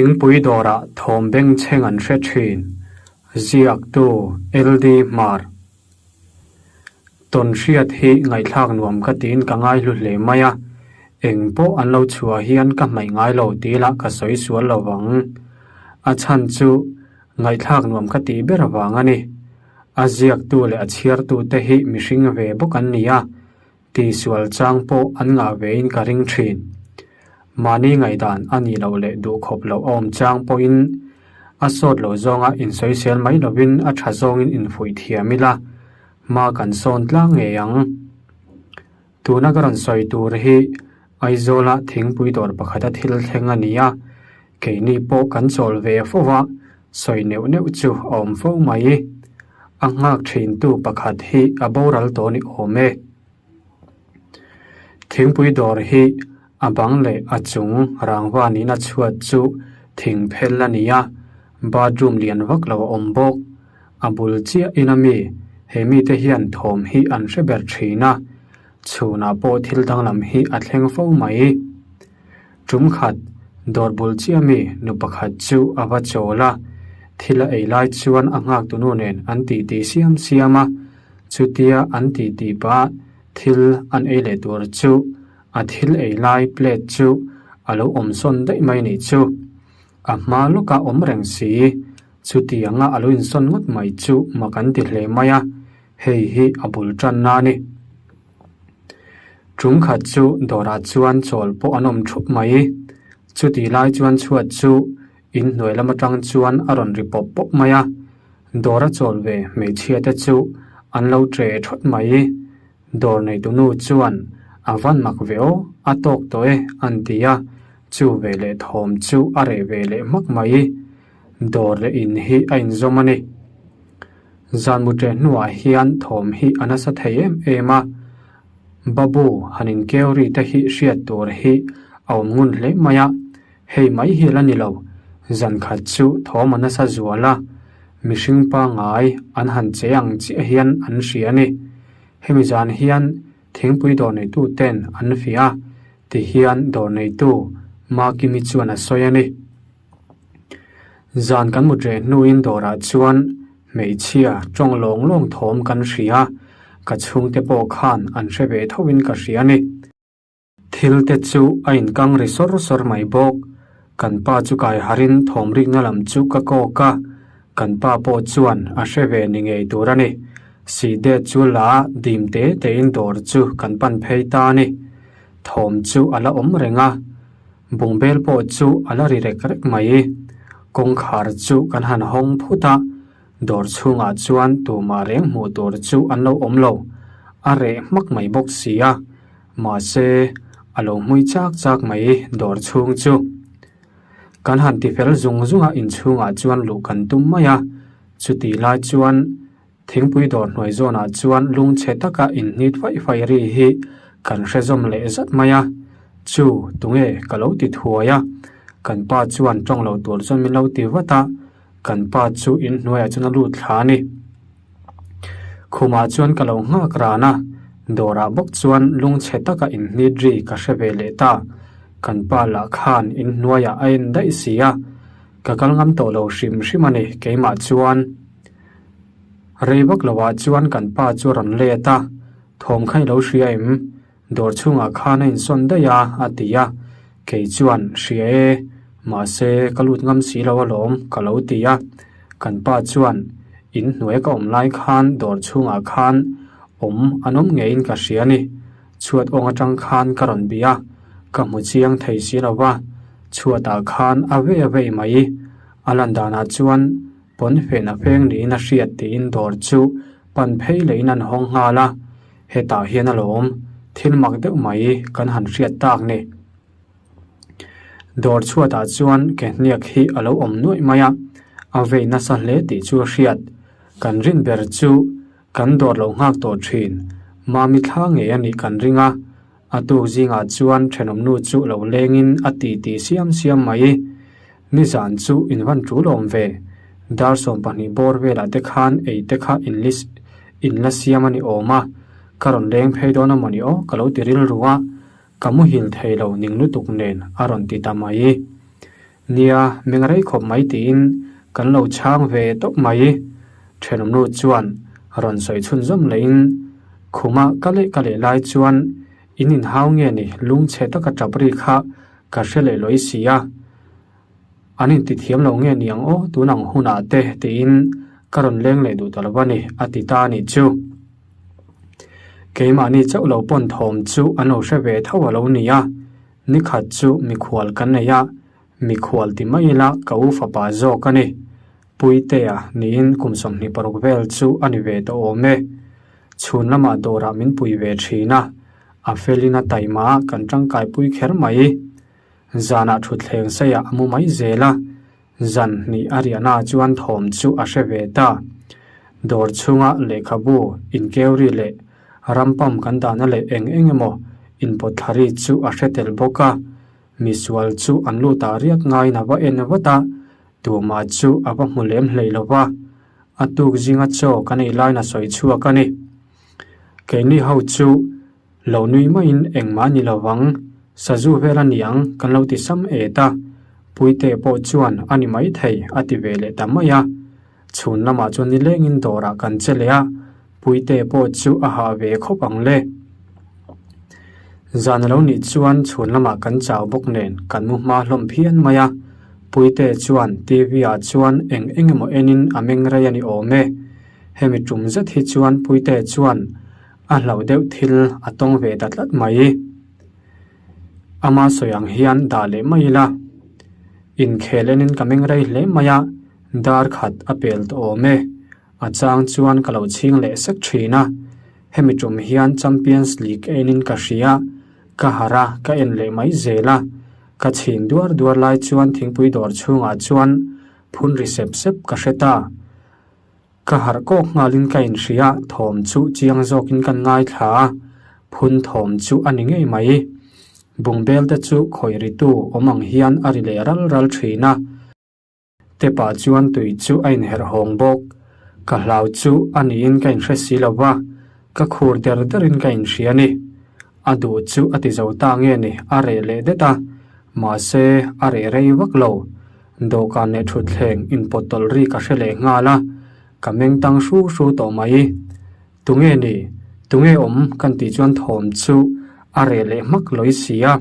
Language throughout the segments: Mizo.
Thingpui dawrah thawm bengchheng an hre thin, ziaktu LD Hmar. Tawnhriat hi ngaihthlak nuam ka tiin ka ngaihlu hle mai a, eng pawh an lo chhuah hian ka hmaih ngai lo tih lah ka sawi sual lo vang. A chhan chu ngaihthlak nuam ka tih ber avang a ni. A ziaktu leh a chhiartute hi mihring ve bawk an ni a, Tihsual chang pawh an ngah vein ka ring thin. Mahni ngaihdan a nih loh leh duhkhawp loh a awm chang pawhin a sawt lo zawnga insawisel mai lovin a tha zawngin infuih thiam ila, hma kan sawn tlang ngei ang. Tuna ka rawn sawi tur hi Aizawla thingpui dawr pakhata thil thleng a ni a, keini pawh kan chawl ve fo va, sawi neuh neuh chu a awm fo mai. A nghak thintu pakhat hi a boral tawh ni awm e. Thingpui dawr hi a bang leh a chung rangva niin a chhuat chu thing phel a ni a, bathroom lian vak lo a awm bawk. A bul chiah in a mi, he mite hian thawm hi an hre ber thin a, chhunah pawh thil danglam hi a thleng fo mai. Tum khat, dawr bul chiah mi nu pakhat chu a va chawl a, thil a ei lai chuan a nghak tunu nen an titi siam siam a, chutia an titi pah thil an ei leh tur chu a thil ei lai plate chu a lo awm sawn daih mai nih chu. A hma lawka awm reng si, chutianga a lo insawn ngawt mai chu mak an ti hle mai a, hei hi a bul tanna a ni. Tum khat chu dawrah chuan chawl pawh an awm thup mai. Chuti lai chuan chhuat chu in hnuai lam atang chuan a rawn ri pawp pawp mai a. Dawra chawl ve hmeichhia te chu an lo tre thawt mai. Dawr neitu nu chuan a van mak ve aw, a tawk tawh e an ti a, chu ve leh thawm chu a reh ve leh hmak mai. Dawr leh in hi a inzawm a ni. Zan mu ṭeh hnuah hian thawm hi a nasa thei em em a, Babu han inkeu ri te hi hriat tur hi a awm ngun hle mai a, hei mai hi la ni lo, zan khat chu thawm a nasa zual a, mihring pangngai an han che ang chiah hian an hria a ni. Hemi zan hian thingpui dawr neitu ten an fiah a, tihian dawr neitu Makimi chuan a sawi a ni. Zan kan mut reh hnuin dawrah chuan hmeichhia tawng lawng lawng thawm kan hria, ka chhungte pawh khan an hre ve thoin ka hria a ni. Thil te chu a inkang ri sawr sawr mai bawk, kan pa chu kai harin thawm rikna lam chu ka kawk a, kan pa pawh chuan a hre ve ni ngei tur a ni. Sihdet chu la dim te tein dawr chu kan pan phei ta a ni. Thawm chu a la awm reng a. Bungbel pawh chu a la ri rek rek mai. Kawngkhar chu kan han hawng phut a, dawr chhungah chuan tumah reng hmuh tur chu an lo awm lo. A reh hmak mai bawk si a, mahse a lo hmui chak chak mai dawr chhung chu. Kan han ti fel zung zung a inchhungah chuan luh kan tum mai a, chutih lai chuan Thingpui dawr hnuai zawnah chuan lungchhe taka inhnit faih faih ri hi kan hre zawm leh zat mai a, Chu, tunge ka lo ti thuai a, kan pa chuan tawng lo tur chuan min lo ti vat a, kan pa chu inhnuaiah chuan a lut thla a ni. Khumah chuan ka lo nghak ran a, dawrah bawk chuan lungchhe taka inhnit ri ka hre ve leh ta, kan pa lah khan inhnuaiah a en daih si a, ka kal ngam tawh lo hrim hrim a ni keimah chuan. Rei vak loah chuan kan pa chu a rawn let a, Thawm kha i lo hria em? Dawr chhungah khan a insawn daih a, a ti a. Kei chuan, Hria e, mahse ka lut ngam si lo alawm, ka lo ti a. Kan pa chuan, In hnuai ka awm lai khan dawr chhungah khan awm an awm ngeiin ka hria a ni. Chhuat awng atang khan ka rawn bih a, ka hmu chiang thei si lo va, chhuatah khan a vei a vei mai. A lan danah chuan Pawnfen a feng niin a hriat tiin dawr chu pan phei leiin an hawng nghal a, hetah hian a lawm, thil mak deuh mai kan han hriat tak ni. Dawr chhuatah chuan ke hniak hi a lo awm nuaih mai a, a vei nasa hle tih chu a hriat. Kan rin ber chu kan dawr lo nghak tawh thin, Mami thla ngei a nih kan ring a, a tuk zingah chuan thenawmnu chu lo lengin a ti ti siam siam mai. Nizan chu in van tul awm ve. Dar 12 bawr velah te khan ei te kha in list in la siam a ni awm a, ka rawn leng phei dawn a mawni aw ka lo ti rilru a, ka muhil thei lo ning lutuk nen a rawn ti ta mai. Nia, meng rei khawp mai tiin kan lo chhang ve tawp mai. Thenawmnu chuan rawn sawi chhunzawm lehin khuma ka leh ka leh lai chuan in inhau nge ni lungchhe taka tap ri kha ka hre leh lawi si a. An inti thiam lo nge ni ang aw tun ang hunah te tiin ka rawn leng leh duh ta lo a ni a ti ta a nih chu. Keimahni chauh lo pawn thawm chu an lo hre ve tho a lo ni a, nikhat chu mikhual kan nei a, mikhual ti mai ila ka u fapa zawk a ni. Puitea niin kum 26 vel chu a ni ve tawh awm e. Chhun lamah dawrah min pui ve thin a, a felin a taima a kan tangkaipui kher mai. Zanah thutthleng seiah a mu mai zel a, zan hnih a riahna chuan thawm chu a hre ve ta. Dawr chhunga lehkhabu, inkeuri leh rampam kan dahna leh eng eng emaw inpawthlari chu a hre tel bawk a. Misual chu an lut ah riak ngaiin a va en vat a, tumah chu a va hmu lem hlei lo va. A tuk zinga chaw kan ei lain a sawi chhuak a ni. Keini ho chu Lo nui maiin engmah ni lovang, sazu vel a niang kan lo ti sam et a, Puite pawh chuan a ni maithei a ti ve leh ta mai a. Chhun lamah chuan nilengin dawrah kan che leh a, Puite pawh chu a hah ve khawp ang le. Zan a lo nih chuan chhun lamah kan chau bawk nen kan mu hma hlawm phian mai a, Puite chuan TV ah chuan eng eng emaw enin a meng rei a ni awm e. Hemi tum zet hi chuan Puite chuan A hlauh deuh thil a tawng ve ta tlat mai. Ama sawi ang hian dah leh mai ila. Inkhel enin ka meng rei hle mai a, dar khat a pel tawh awm e. A chang chuan ka lo chhing leh sek thin a. Hemi tum hian Champions League enin ka hria, ka harh a, ka en leh mai zel a. Ka chhin duar duar lai chuan thingpui dawr chhungah chuan phun ri sep sep ka hre ta. Ka harh kawk nghalin ka inhria, thawm chu chiang zawkin kan ngaithla a, phun thawm chu a ni ngei mai. Bungbel te chu khawih ritu awm ang hian a ri leh ral ral thin a. Tepah chuan tui chu a inherh hawng bawk. Ka hlau chu a niin ka inhre si lo va, ka khur der derin ka inhria a ni. A duh chu a ti zo ta nge ni, a reh leh det a, mahse a reh rei vak lo. Dawhkan leh thutthleng inpawt tawlh ri ka hre leh nghal a, ka meng tang hru hru tawh mai. Tunge ni? Tunge awm? Kan tih chuan thawm chu a reh leh hmak lawi si a,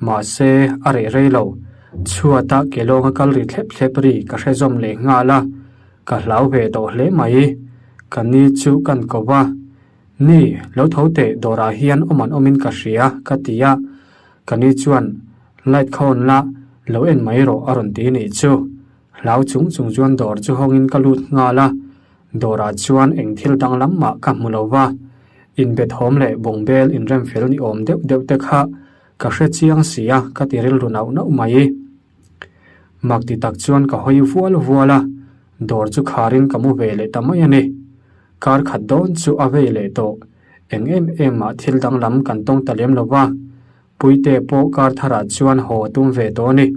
mahse a reh rei lo. Chhuata ke lawnga kal ri thlep thlep ri ka hre zawm leh nghal a, ka hlau ve tawh hle mai. Ka ni chu kan ko va. Ni, lo tho teh dawrah hian awm an awmin ka hria, ka ti a. Ka ni chuan, Light kha on la, lo en mai rawh a rawn ti nih chu. Hlau chung chung chuan dawr chu hawngin ka lut nghal a. Dawrah chuan eng thil danglam mah ka hmu lo va. Inbethawm leh bungbel inremfel ni awm deuh deuh te kha ka hre chiang si a, ka ti rilru nauh nauh mai. Mak ti tak chuan ka hawi vual vual a, dawr chu kharin ka mu ve leh ta mai a ni. Kar khat dawn chu a vei leh tawh. Eng em em mah thil danglam kan tawng ta lem lo va, Puite pawh kar tharah chuan haw a tum ve tawh a ni.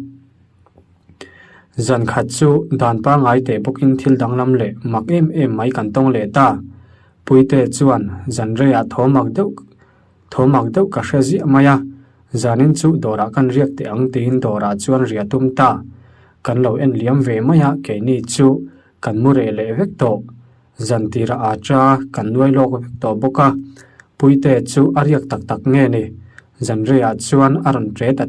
Zan khat chu dan pangngai teh bawkin thil danglam leh mak em em mai kan tawng leh ta. Puite chuan zan reiah thaw mak deuh thaw mak deuh ka hre ziah mai a, zanin chu dawrah kan riak teh ang tiin dawrah chuan ria tum ta. Kan lo en liam ve mai a, keini chu kan mu reh leh vek tawh. Zan tirah a cha kan nuai lawk vek tawh bawk a, Puite chu a riak tak tak nge ni? Zan reiah chuan a rawn ṭe ta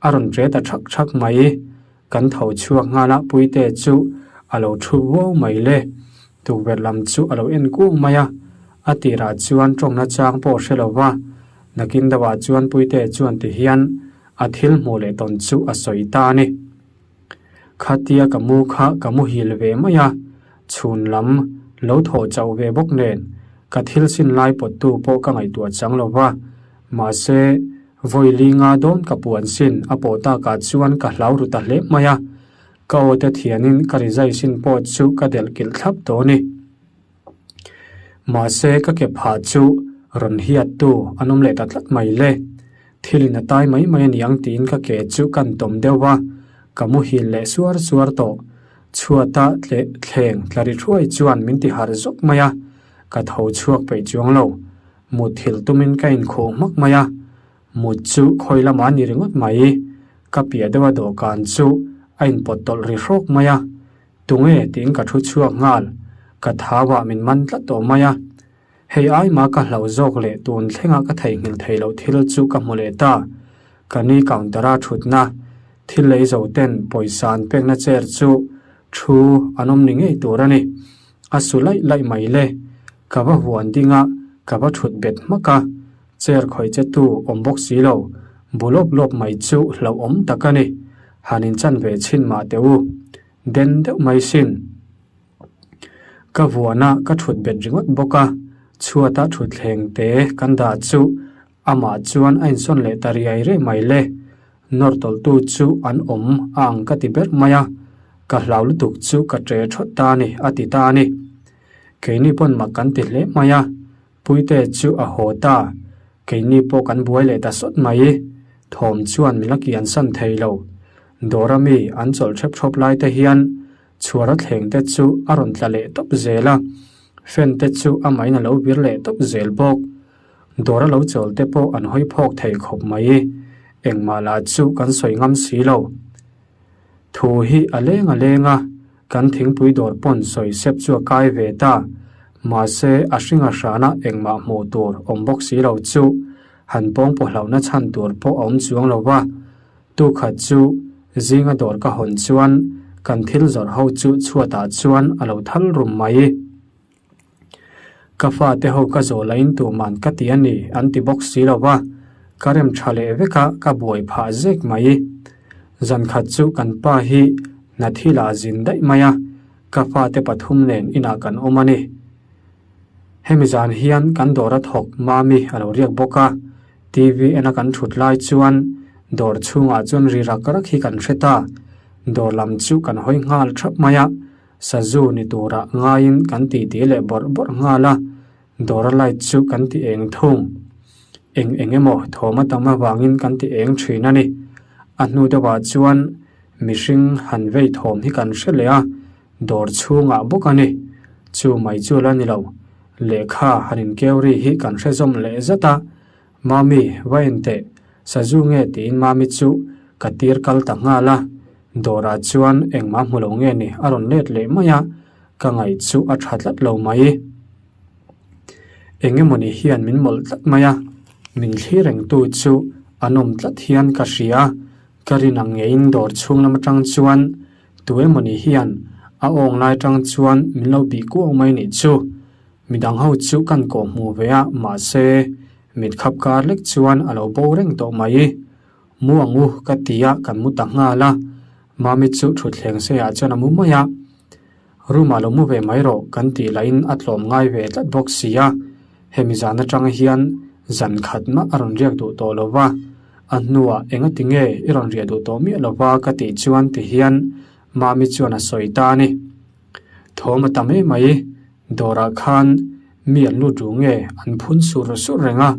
a rawn ṭe ta ṭhak ṭhak mai. Kan tho chhuak nghal a, Puite chu a lo ṭhu vuau mai le. Tukverh lam chu a lo en kuang mai a, a tirah chuan ṭawngna chang pawh hre lo va, nakin deuhah chuan Puite chuan ti hian a thil hmuh leh tawn chu a sawi ta a ni. Khatia ka mu kha ka muhil ve mai a, chhun lam lo thawh chauh ve bawk nen ka thil sin lai pawttu pawh ka ngaihtuah chang lo va, mahse vawi li nga dawn ka puan sin a pawh takah chuan ka hlau ru ta hle mai a, ka aw te thianin ka rizai sin pawh chu ka delh kilh thlap tawh a ni. Mahse ka ke phah chu rawn hiattu an awm leh ta tlat mai le. Thil in a tai mai mai a niang tiin ka ke chu kan tawm deuh va, ka muhil leh suar suar tawh. Chhuata tle thleng tla ri thuai chuan min ti harh zawk mai a, ka tho chhuak peih chuang lo. Mutthilh tumin ka inkhuh hmak mai a, mut chu khawi lamah a ni ringawt mai. Ka piah deuha dawhkan chu. A inpawt tawlh ri hrawk mai a. Tunge tiin ka thu chhuak nghal. Ka thauah min man tlat tawh mai a. Hei ai mah ka hlauh zawk leh tun thlenga ka theihnghilh theih loh thil chu ka hmu leh ta. Ka ni counter-a thutna, thil lei zo ten pawisa an pekna chair chu thu an awm ni ngei tur a ni. A su laih laih mai le. Ka va huan ding a, ka va thut bet hmak a. Chair khawih che tu awm bawk si lo, bu lawp lawp mai chu hlauhawm tak a ni. Han inchan ve chhin mah teh u. Den deuh mai sin. Ka vuana ka thut bet ringawt bawk a, chhuata thutthleng te kan dah chu amah chuan a insawn leh ta riai riai mai le. Nawr tawlhtu chu an awm a ang ka ti ber mai a, ka hlau lutuk chu ka ṭe thawt ta a ni a ti ta a ni. Keini pawn mak kan ti hle mai a, Puite chu a haw ta, keini pawh kan buai leh ta sawt mai. Thawm chuan min la kian san thei lo. Dawra mi an chawlh hrep hrep lai te hian chhuara thleng te chu a rawn tla leh tawp zel a, fan te chu amahin a lo vir leh tawp zel bawk. Dawra lo chawl te pawh an hawi phawk thei khawp mai. Engmah lah chu kan sawi ngam si lo. Thu hi a leng a leng a, kan thingpui dawr pawn sawi sep chu a kai ve ta. Mahse, a hring a hrana engmah hmuh tur awm bawk si lo chu han pawngpaw hlauhna chhan tur pawh a awm chuang lo va. Tukhat chu zinga dawr ka hawn chuan kan thil zawrh ho chu chhuatah chuan a lo thal rum mai. Ka fate ho ka zawh lahin tuman ka ti a ni an ti bawk si lo va, ka rem tha leh vek a ka buai phah zek mai. Zankhat chu kan pa hi hna thil ah zin daih mai a, ka fate pathum nen inah kan awm a ni. Hemi zan hian kan dawr a thawk Mami a lo riak bawk a, TV en a kan thut lai chuan dawr chhungah chuan ri rak rak hi kan hre ta. Dawr lam chu kan hawi nghal thap mai a. Sazu ni turah ngaiin kan titi leh bawrh bawrh nghal a, dawra light chu kan ti eng thung. Eng eng emaw thawm a tam avangin kan ti eng thin a ni. A hnu deuhah chuan mihring han vei thawm hi kan hre leh a, dawr chhungah bawk a ni. Chu mai chu la ni lo, lehkha han inkeu ri hi kan hre zawm leh zat a, Mami, va en teh, Sazu nge tiin Mami chu ka tir kal ta nghal a, dawrah chuan engmah hmu lo nge ni a rawn let leh mai a, ka ngaih chu a tha tlat lo mai. Eng emawni hian min mawlh tlat mai a, min thlir rengtu chu an awm tlat hian ka hria, ka rin ang ngeiin dawr chhung lam atang chuan tu emawni hian a awng lai atang chuan min lo bih kuau mai nih chu. Midang ho chu kan kawh hmuh ve a, mahse, mit khap kar lek chuan a lo bo reng tawh mai. Mu ang u ka ti a, kan mu ta nghal a. Mami chu thutthleng seiah chuan a mu mai a. Room ah lo mu ve mai rawh kan tih lahin a tlawm ngai ve tlat bawk si a. Hemi zan atang hian zan khat mah a rawn riak duh tawh lo va. A hnuah engati nge i rawn riah duh tawh miah lo va ka tih chuan ti hian Mami chuan a sawi ta a ni. Thawm a tam em mai. Dawrah khan mi an lut ru nge an phun sur sur reng a,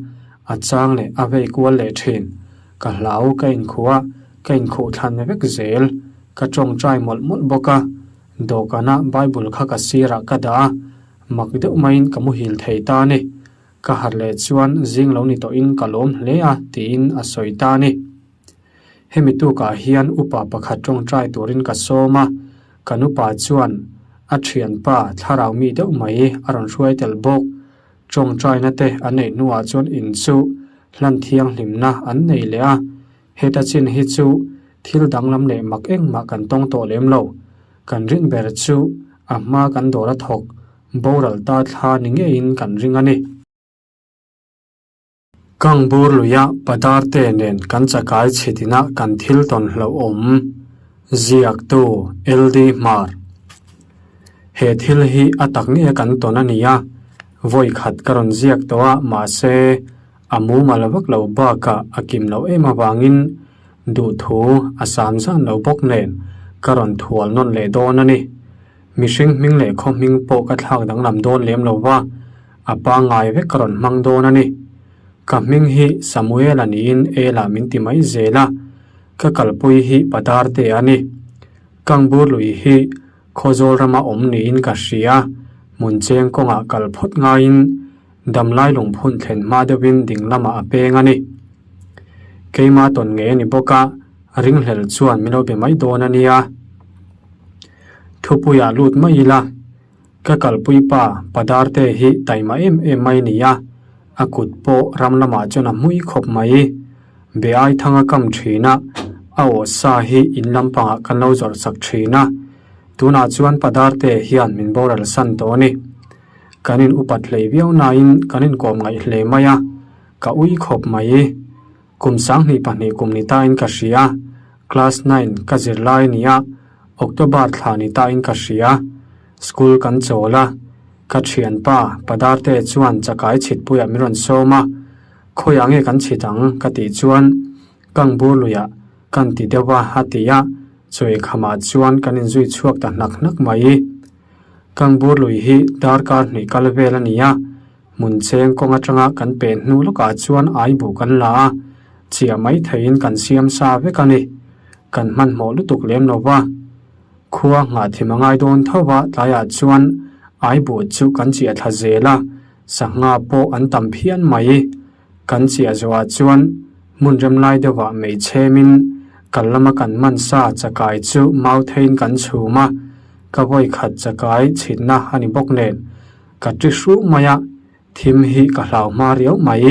a chang leh a vei kual leh thin. Ka hlau ka inkhuh a, ka inkhuh thlan vek zel. Ka tawngtai mawlh mawlh bawk a, dawhkana Bible kha ka sirah ka dah a, mak deuh maiin ka muhil thei ta a ni. Ka harh leh chuan zing lo ni tawhin ka lawm hle a tiin a sawi ta a ni. Hemi tukah hian upa pakhat tawngtai turin ka sawm a, kan upa chuan a thianpa thlarau mi deuh mai a rawn hruai tel bawk. Tawngtaina te an neih hnuah chuan in chu hlan thianghlimna an nei leh a, heta chin hi chu thil danglam leh mak engmah kan tawng tawh lem lo. Kan rin ber chu a hma kan dawr a thawk boral ta thla ni ngeiin kan ring a ni. Kang bur luia Padarte nen kan chakai chhitina kan thil tawn hlauh awm, ziaktu LD Hmar. He thil hi a tak nge kan tawn a ni a, vawi khat ka rawn ziak tawh a, mahse a mumal vak lo bakah a kim loh em avangin duhthu a sam zan lo bawk nen ka rawn thual nawn leh dawn a ni. Mihring hming leh khaw hming pawh ka thlak danglam dawn lem lo va, a pangngai vek ka rawn hmang dawn a ni. Ka hming hi Samuel-a niin Ela min ti mai zel a, ka kalpui hi Padarte a ni. Kangbur lui hi Khawzawl rama awm niin ka hria, hmun cheng kawngah kal phawt ngaiin damlai lungphun thlen hma deuhin ding lamah a peng a ni. Keima tawn ngei a ni bawk a. Ringhlel chuan min lo be mai dawn a nia. Thupuiah lut mai ila, ka kalpui pa Padarte hi taima em em mai ni a, a kut pawh ram lamah chuan a hmui khawp mai. Be ai thanga kam thin a, a aw sa hi in lampangah kan lo zawrh sak thin a. Tunah chuan Padarte hian min boral san tawh a ni. Kan in upat hlei viau nain kan inkawm ngaih hle mai a, ka ui khawp mai. Kum 22 kum ni tain ka hria, Class nine ka zir lai nia, October thla ni tain ka hria. School kan chawl a, ka thianpa Padarte chuan chakai chhitpuiah min rawn sawm a, Khawiah nge kan chhit ang? ka tih chuan Kangbur luiah kan ti deuh a a ti a, chawi khamah chuan kan inzui chhuak ta hnak hnak mai. Kangbur lui hi darkar hnih kal vel a ni a, Hmun cheng kawng atanga kan pen hnu lawkah chuan aibu kan la a, chiah mai theiin kan siam sa vek a ni. Kan hmanhmawh lutuk lem lo va. Khua nghahthim a ngai dawn tho va, tlaiah chuan aibu chu kan chiah thla zel a, sangha pawh an tam phian mai. Kan chiah zawhah chuan hmun rem lai deuhah mei chhemin kal lama kan man sa chakai chu mau theiin kan chhum a, ka vawi khat chakai chhitna a ni bawk nen. Ka ti hruh mai a, thim hi ka hlau hma riau mai.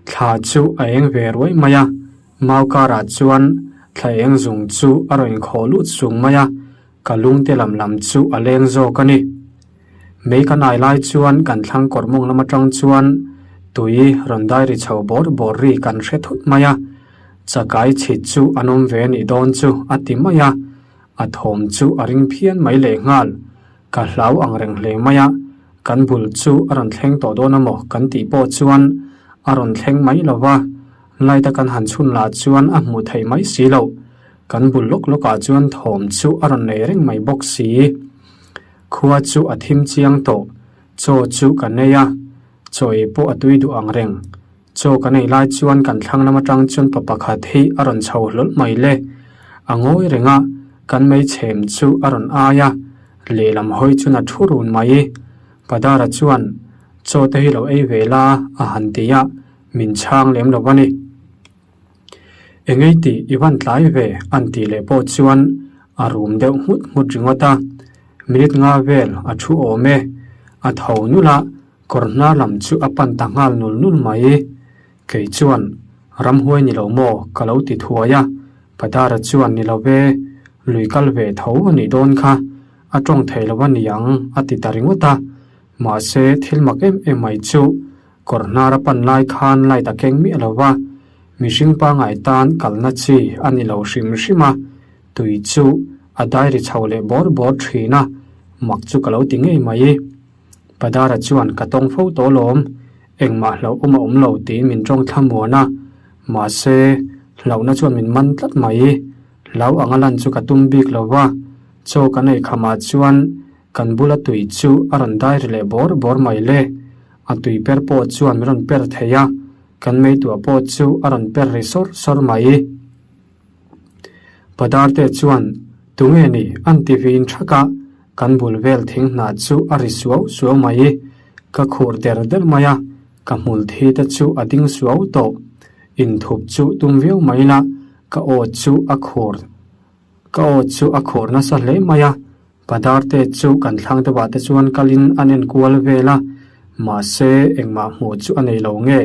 Thla chu a eng ve ruai mai a, mau karah chuan thla eng zung chu a rawn inkhawh lut sung mai a, ka lungte lam lam chu a leng zawk a ni. Mei kan ai lai chuan kan thlang kawr mawng lam atang chuan tui rawn dai ri chho bawr bawr ri kan hre thut mai a, chakai chhit chu an awm ve nih dawn chu a ti mai a, a thawm chu a ring phian mai lehnghal. Ka hlau ang reng hle mai a, kan bul chu a rawn thleng tawh dawn a maw kan tih pawh chuan a rawn thleng mai lo va, light a kan han chhun lah chuan a hmuh theih mai si loh. Kan bul lawk lawkah chuan thawm chu a rawn nei reng mai bawk si. Khua chu a thim chiang tawh, chaw chu ka nei a, chaw ei pawh a tui duh ang reng. Chaw kan ei lai chuan kan thlang lam atang chuan pa pakhat hi a rawn chho hlawlh mai le. A ngawi reng a, kan meichhem chu a rawn ai a, lehlam hawi chuan a thu run mai. Padara chuan, Chaw te hi lo ei ve la a han ti a, min chhang lem lo a ni. Engei tih i van tlai ve an tih leh pawh chuan a rum deuh nghut nghut ringawt a, minute nga vel a thu awm e, a tho nulh a, Kawr hnar lam chu a pan ta nghal nul nul mai. Kei chuan, Ramhuai ni lo maw? ka lo ti thuai a. Padara chuan, Ni lo ve, lui kal ve tho a nih dawn kha. A tawng thei lo a ni ang, a ti ta ringawt a. Mahse, thil mak em em mai chu, kawr hnar a pan lai khan light a keng miah lo va, mihring pangngai tan kalna chi a ni lo hrim hrim a, tui chu a dai ri chho leh bawr bawr thin a, mak chu ka lo ti ngei mai. Padara chuan ka tawng fo tawh lawm, engmah hlauhawm a awm lo tiin min tawng thlamuan a, mahse hlauhna chuan min man tlat mai. Hlau anga lan chu ka tum bik lo va, chaw kan ei khamah chuan kan bula tui chu a rawn dai ri leh bawr bawr mai le. A tui per pawh chuan min rawn per thei a, kan meituah pawh chu a rawn per ri sawr sawr mai. Padarte chuan, Tunge ni? an ti vin thak a, kan bul vel thing hnah chu a ri suau suau mai. Ka khur der der mai a, ka hmul thi te chu a ding suau tawh. Inthup chu tum viau mai la, ka aw chu a khur ka aw chu a khur nasa hle mai a. Padarte chu kan thlang deuhah te chuan kalin an en kual vel a, mahse engmah hmuh chu a nei lo nge,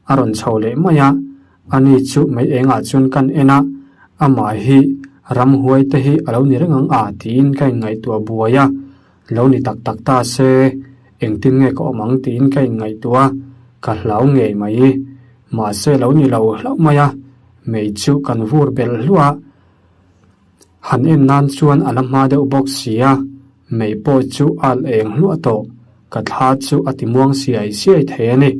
a rawn chho leh mai a. Ani chu mei engah chuan kan en a, amah hi ramhuai te hi a lo ni reng ang a tiin ka inngaihtuah buai a, lo ni tak tak ta se engtin nge ka awm ang tiin ka inngaihtuah a, ka hlau ngei mai. Mahse lo ni lo hlauh mai a, mei chu kan vur belh hluah a, han en nan chuan a la hma deuh bawk si a, mei pawh chu a al eng hluah tawh, ka thla chu a ti muang siai siai thei a ni.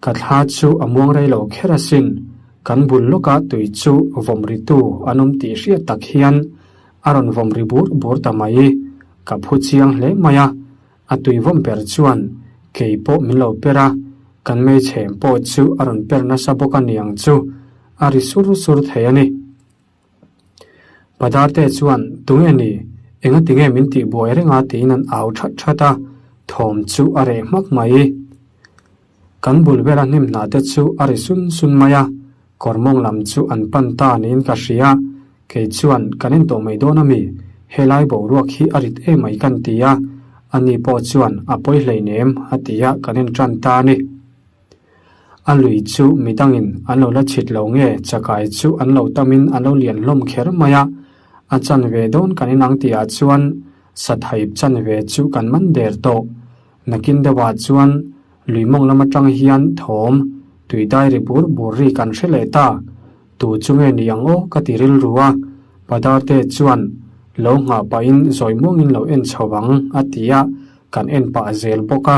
Ka thla chu a muang rei lo kher asin, kan bul lawkah tui chu vawm ritu an awm tih hriat tak hian a rawn vawm ri bur bur ta mai. Ka phu chiang hle mai a, a tui vawm ber chuan kei pawh min lo per a, kan meichhem pawh chu a rawn per nasa bawk a niang chu a ri sur sur thei a ni. Padarte chuan, Tunge ni? Engati nge min tih buai reng a? tiin an au that that a, thawm chu a reh hmak mai. Kan bul vela hnim hna te chu a ri sun sun mai a. Kawr mawng lam chu an pan ta niin ka hria. Kei chuan kan en tawh mai dawn a mi? Helai boruak hi a rit emai kan ti a, ani pawh chuan a pawi hleinem a ti a kan en tan ta a ni. A lui chu midangin an lo la chhit lo nge chakai chu an lo tamin an lo lian hlawm kher mai a, a chanve dawn kan inang tihah chuan sathaip chanve chu kan man der tawh. Nakin deuhah chuan lui mawng lam atang hian thawm tui dai ri bur bur ri kan hre leh ta. Tu chu nge ni ang aw ka ti rilru a, Padarte chuan lo nghah pahin zawi muangin lo en chho ang a ti a, kan en pah zel bawk a.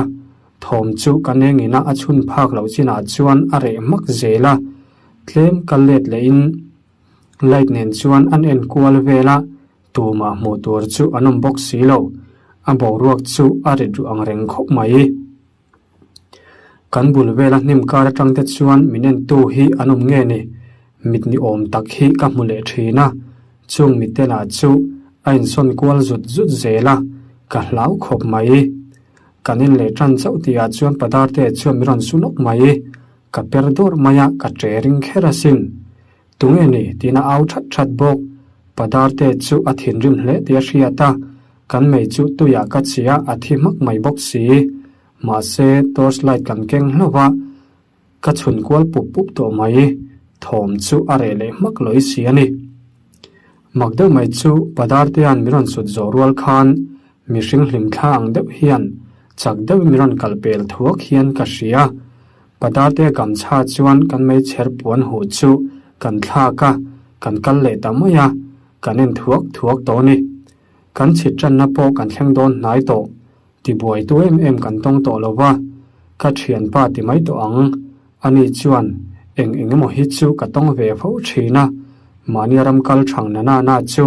Thawm chu ka nengin a a chhun phak loh chinah chuan a reh hmak zel a, tlem ka let lehin light nen chuan an en kual vel a, tumah hmuh tur chu an awm bawk si lo, a boruak chu a rit ruh ang reng khawp mai. Kan bul vela hnim kar atang te chuan min entu hi an awm nge ni? Mit ni awm tak hi ka hmu leh thin a, chung mitte lah chu a insawn kual zut zut zel a, ka hlau khawp mai. Kan en leh tan chauh tihah chuan Padarte chuan min rawn su nawk mai. Ka per dawrh mai a, ka ṭe ring kher asin. Tunge ni? tiin a au that that bawk. Padarte chu a thinrim hle tih a hriat a, kan mei chu tuiah ka chhia a thi hmak mai bawk si. Mahse, torch light kan keng hlauh a, ka chhun kual pup pup tawh mai. Thawm chu a reh leh hmak lawi si a ni. Mak deuh mai chu Padartea'n min rawn sut zawh rual khan mihring hlim thla ang deuh hian chak deuhin min rawn kal pel thuak hian ka hria. Padartea gamchha chuan kan meichher puan huh chu kan thlak a, kan kal leh ta mai a, kan en thuak thuak tawh a ni. Kan chhit tanna pawh kan thleng dawn hnai tawh. Tibuaitu em em kan tawng tawh lo va, ka thianpa ti mai tawh ang. Ani chuan, Eng eng emaw hi chu ka tawng ve fo thin a, mahnia ram kal thang na na na chu,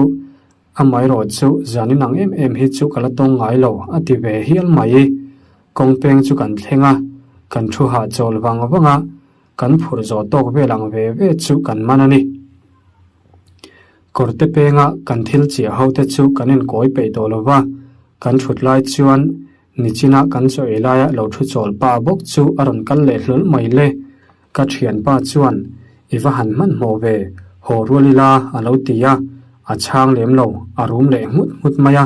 amaherawh chu zanin ang em em hi chu ka la tawng ngai lo, a ti ve hial mai. Kawng peng chu kan thleng a, kan thu hahchawl vang vang a, kan phur zawh tawk vel ang ve ve chu kan man a ni. Kawrte penga kan thil chiah ho te chu kan inkawi peih tawh lo va, kan thut lai chuan nichina kan chaw ei laia lo thu chawl pa bawk chu a rawn kal leh hlawl mai le. Ka thianpa chuan, I va han hmanhmawh ve, haw rual ila a lo ti a, a chhang lem lo, a rum leh nghut nghut mai a,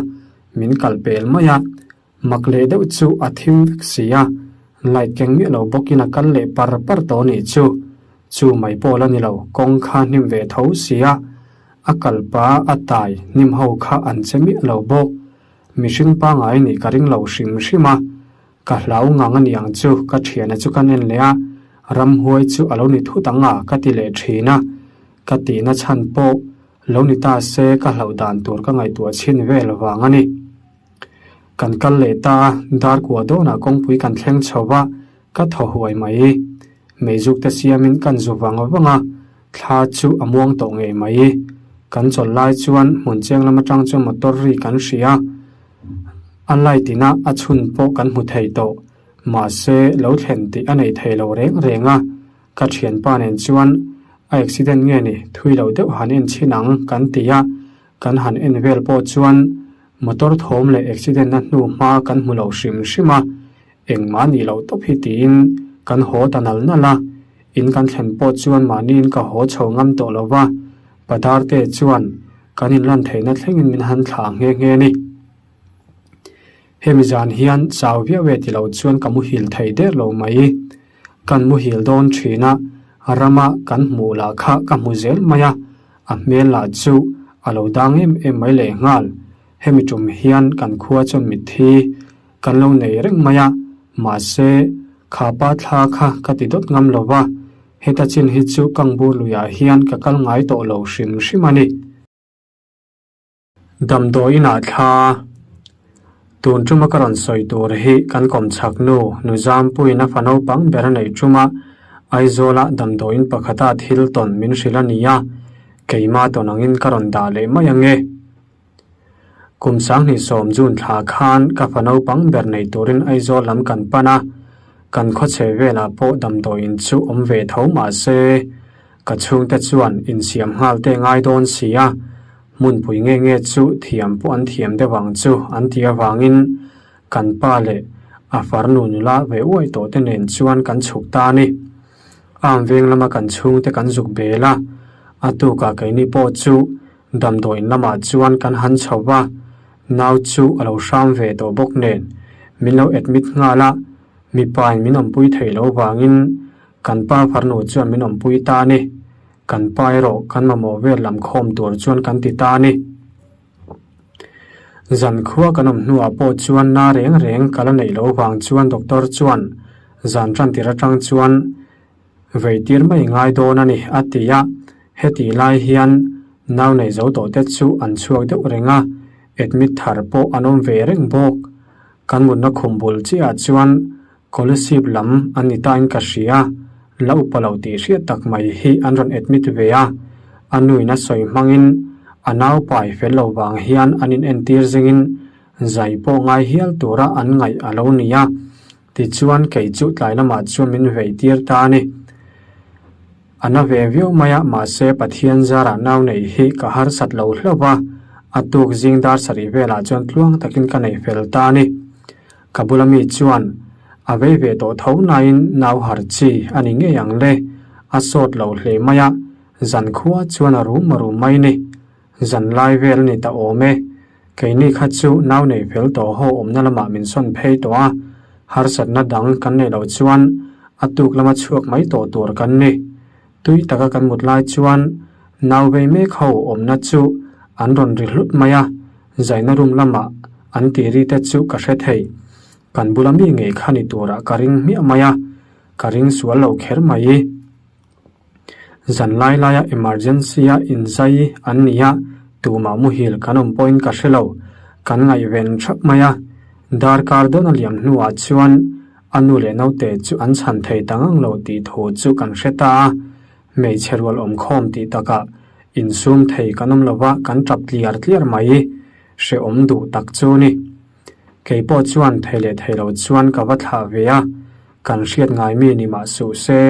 min kal pel mai a. Mak leh deuh chu a thim vek si a, light keng miah lo bawkin a kal leh par par tawh anih chu. Chu mai pawh la ni lo, kawng kha hnim ve tho si a, a kal pa a tai hnim ho kha an che miah lo bawk. Mihring pangai nih ka ring lo hrim hrim a, ka hlau ngang a niang chu ka thiana chu kan en leh a, ramhuai chu a lo ni thut ang a ka ti leh thin a, ka tihna chhan pawh lo ni ta se ka hlauh dan tur ka ngaihtuah chhin vel vang a ni. Kan kal leh ta a, dar kua dawnah kawngpui kan thleng chho va, ka thaw huai mai. Meizuk te siamin kan zu vang vang a, thla chu a muang tawh ngei mai. Kan chawlh lai chuan hmun cheng lam atang chuan motor ri kan hria a, a light ina a chhun pawh kan hmu thei tawh. Mahse, lo thlen tih a nei thei lo reng reng a, ka thianpa nen chuan a accident nge ni thui lo deuh han en chhin ang kan ti a, Kan han en vel pawh chuan motor thawm leh accident na hnu hma kan hmu lo hrim hrim a, engmah nih loh tawp hi tiin kan haw ta nal nal a. In kan thlen pawh chuan mahniin ka haw chho ngam tawh lo va, Padarte chuan kan inlan theihna thlengin min han thlah nghe nghe a ni. Hemi zan hian chau viau e ti lo chuan ka muhil thei der lo mai. Kan muhil dawn thin a, rama kan hmuh lah kha ka hmu zel mai a, a hmel lah chu a lo dang em em mai leh nghal. Hemi tum hian kan khua chuan mitthi kan lo nei reng mai a, mahse kha pa thla kha ka ti dawt ngam lo va, heta chin hi chu Kangbur luiah hian ka kal ngai tawh lo hrim hrim a ni. Damdawiin ah thla tun tuma ka rawn sawi tur hi kan kawm chhak nu nu Zampuiin a fa naupang ber a neih tuma Aizawla damdawiin pakhata thil tawn min hrilh a ni a, keima tawn angin ka rawn dah leh mai ange. Kum 2010 June thla khan ka fa naupang ber nei turin Aizawl lam kan pan a, kan khawchhe velah pawh damdawiin chu awm ve tho mahse Ka chhungte chuan insiam nghal te ngai dawn si a, hmunpui nge nge chu thiam pawh an thiam deuh ang chu an ti avangin kan pa leh a farnu nula ve uai tawh te nen chuan kan chhuk ta a ni. Arm veng lama kan chhungte kan zuk bel a, a tukah keini pawh chu damdawiin lamah chuan kan han chho va, nau chu a lo hram ve tawh bawk nen min lo admit nghal a, mipain min awmpui theih loh vangin kan pa farnu chuan min awmpui ta a ni. Kan pa erawh kan mamawh vel lam khawm tur chuan kan ti ta a ni. Zan khua kan awm hnuah pawh chuan na reng reng ka la neih loh vang chuan doctor chuan zan tan tir atang chuan vei tir mai ngai dawn a ni a ti a, hetih lai hian nau nei zo tawh te chu an chhuak deuh reng a, admit thar pawh an awm ve reng bawk. Kan mutna khum bul chiah chuan Kolasib lam an ni tain ka hria, la upa lo tih hriat tak mai hi an rawn admit ve a, a nuin a sawi hmangin a naupai fel lo vang hian an in entir zingin zai pawh ngai hial tura an ngaih a lo ni a, tichuan kei chu tlai lamah chuan min vei tir ta a ni. A na ve viau mai a, mahse Pathian zarah nau neih hi ka harsat lo hlauh a, a tuk zing dar sarih velah chuan tluang takin ka nei fel ta a ni. Ka bula mi chuan a vei ve tawh tho nain nau har chi a ni ngei ang le, a sawt lo hle mai a, zan khua chuan a rum a rum mai ni. Zan lai vel a ni ta awm e. Keini kha chu nau nei fel tawh ho awmna lamah min sawn phei tawh a, harsatna dang kan neih loh chuan a tuk lama chhuak mai tawh tur kan ni. Tui taka kan mut lai chuan nau vei mek ho awmna chu an rawn ri hlut mai a, zaina room lamah an tih ri te chu ka hre thei. Kan bula mi ngei kha ni turah ka ring hmiah mai a, ka ring sual lo kher mai. Zan lai laia emergency a inzai an ni a, tumah muhil kan awm pawhin ka hre lo, kan ngaihven thap mai a. Darkar dawn a liam hnuah chuan A nu leh naute chu an chhan thei ta ngang lo tih thu chu kan hre ta a, hmeichhe rual awmkhawm tih takah insum thei kan awm lova kan tap tliar tliar mai hrehawm duh tak chu ni. Kei pawh chuan thei leh thei lo chuan ka va thlah ve a, kan hriat ngai mi ni mah suh se,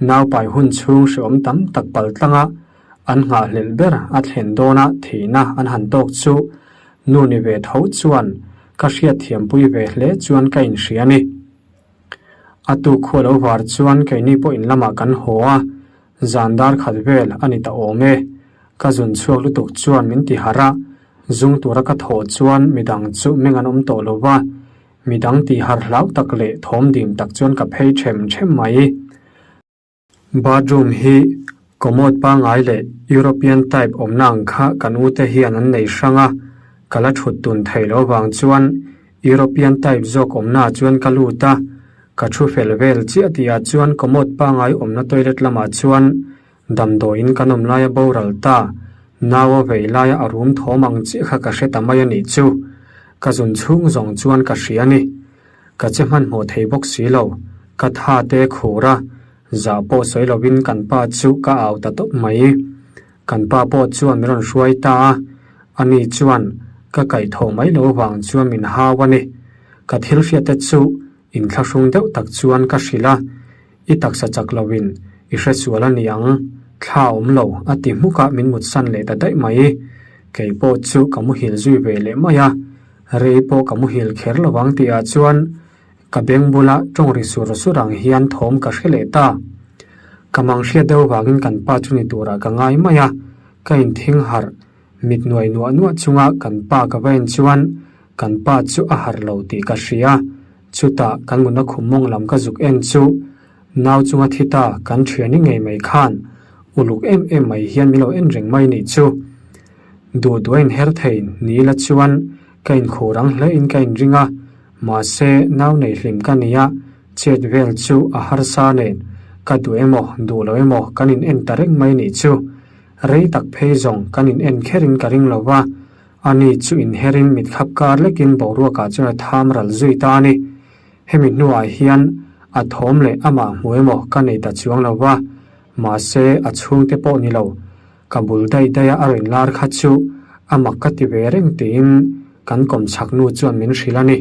naupai hun chhung hrehawm tam tak pal tlanga an nghahhlelh ber a thlen dawna thihna an han tawk chu Nu ni ve tho chuan ka hriatthiampui ve hle chuan ka inhria a ni. A tu khua lo var chuan keini pawh in lamah kan haw a, zan dar khat vel a ni ta awm e. Ka zun chhuak lutuk chuan min ti harh a, zung tura ka thawh chuan midang chu meng an awm tawh lo va, midang tih harh hlau tak leh thawm dim tak chuan ka phei ṭhem ṭhem mai. Bathroom hi commode pangngai leh European type awmna ang kha kan ute hian an nei hrang a, ka la thut tun thei lo vang chuan European type zawk awmna ah chuan ka lut a, ka thu fel vel chiah tih ah chuan commode pangngai awmna toilet lamah chuan damdawiin kan awm laia boral ta, nau a vei laia a rum thawm ang chiah kha ka hre ta mai a nih chu. Ka zun chhung zawng chuan ka hria a ni. Ka che hmanhmawh thei bawk si lo, ka tha te khur a, zah pawh sawi lovin kan pa chu ka au ta tawp mai. Kan pa pawh chuan min rawn hruai ta a, ani chuan ka kaihthawh mai lo vang chuan min hau a ni. Ka thil hriat te chu inthlahrung deuh tak chuan ka hrilh a, I taksa chak lovin i hresual a ni ang, thla awm lo a ti hmuk a min mutsan leh ta daih mai. Kei pawh chu ka muhil zui ve leh mai a, Rei pawh ka muhil kher lo ang tihah chuan ka beng bula tawng ri sur sur ang hian thawm ka hre leh ta. Ka mang hriat deuh vangin kan pa chu ni turah ka ngai mai a, ka inthing harh mit nuai nuah nuah chunga kan pa ka va en chuan kan pa chu a harh lo tih ka hria. Chutah kan mutna khum mawng lam ka zuk en chu nau chunga thi ta kan thiani ngei mai khan uluk em em mai hian min lo en reng mai nih chu. Duh duh a inher thei ni la chuan ka inkhur ang hle in ka inring a, mahse nau nei hlim ka ni a, chet vel chu a harsa nen ka duh emaw duh lo emaw kan in en ta reng mai nih chu. Rei tak phei zawng kan in en kher in ka ring lo va, ani chu inher in mit khap kar lek in boruak ah chuan a tham ral zui ta a ni. Hemi hnuah hian a thawm leh amah hmu emaw ka nei ta chuang lo va, mahse a chhungte pawh ni lo. Ka bul daih daih a a rawn lar kha chu a mak ka ti ve reng tiin kan kawmchhak nu chuan min hrilh a ni.